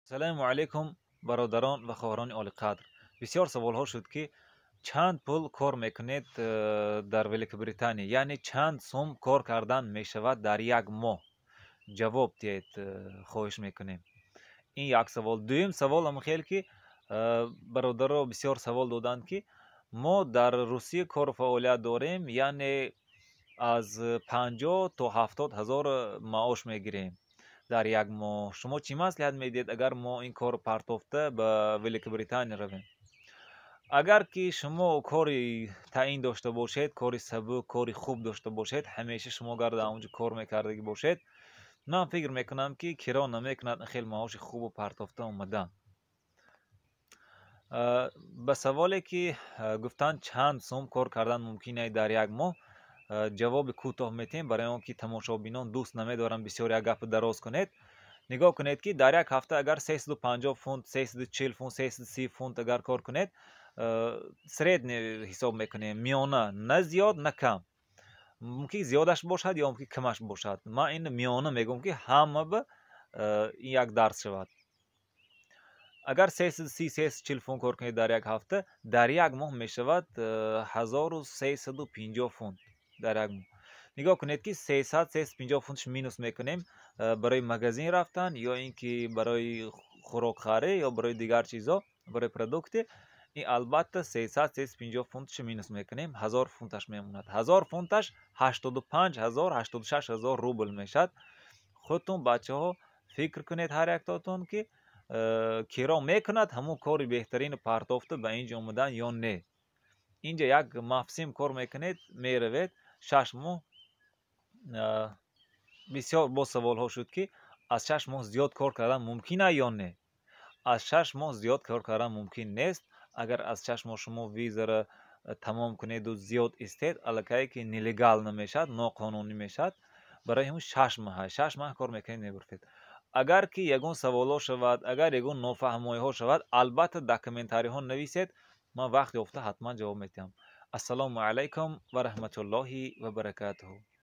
Салому алайкум, бародарон ва хоҳарони олиқадр. Бисёр саволҳо шуд, ки чанд пул кор мекунед дар Великобритания, яъне чанд сум кор кардан мешавад дар як моҳ? Ҷавоб диҳед, хоҳиш мекунем. Ин як савол. Дуюм савол ам хел, ки бародаро бисёр савол доданд, ки мо дар Русия кору фаъолият дорем, яъне аз 50 то 70 ҳазор маош мегирем дар як моҳ. Шумо чӣ маслиҳат медиҳед, агар мо ин корро партофта ба Великобритания равем? Агар ки шумо кори таъин дошта бошед, кори сабук, кори хуб дошта бошед, ҳамеша шумо агар дар он ҷо кор мекардагӣ бошед, ман фикр мекунам, ки киро намекунад ин хел маоши хубу партофта омадан. Ба саволе, ки гуфтанд, чанд сум кор кардан мумкин ай дар як моҳ, ҷавоби кӯтоҳ метиҳем, барои он ки тамошобинон дӯст намедоранд бисёр як гапи дароз кунед. Нигоҳ кунед, ки дар як ҳафта агар 350 фунт, 340 фунт, 330 фунт агар кор кунед, средний ҳисоб мекунем, миёна, на зиёд, на кам, мумкин зиёдаш бошад ё мумкин камаш бошад. Ман ин миёна мегӯям, ки ҳама ба ин як дарс шавад. Агар 330, 340 фунт кор кунед дар як ҳафта, дар як моҳ мешавад 1350 фунт дар як моҳ. Нигоҳ кунед, ки 300, 350 фунтш минус мекунем барои магазин рафтан ё ин ки барои хӯрокхарӣ ё барои дигар чизо, барои продукты. Ин албатта 300, 350 фунтш минус мекунем, 1000 фунташ мемонад. 1000 фунташ 85 000, 86 000 рубл мешавад. Худтон, бачаҳо, фикр кунед ҳар яктотон, ки киро мекунад ҳамон кори беҳтарину партофта ба ин ҷо омадан ё не. Инҷа як мавсим кор мекунед, меравед 6 моҳ. Бисёр боз саволҳо шуд, ки аз 6 моҳ зиёд кор кардан мумкин а ё не. Аз 6 моҳ зиёд кор кардан мумкин нест. Агар аз 6 моҳ шумо визаро тамом кунеду зиёд истед, аллакай ки нелегал намешавад, ноқонунӣ мешавад. Барои ҳамин 6 моҳ, 6 моҳ кор мекунед, мегуфтед. Агар ки ягон саволҳо шавад, агар ягон нофаҳмоиҳо шавад, албатта дар комментариҳо нависед, ман вақт ёфта ҳатман ҷавоб медиҳам. Ассалому алайкум ва раҳматуллоҳи ва баракатуҳу.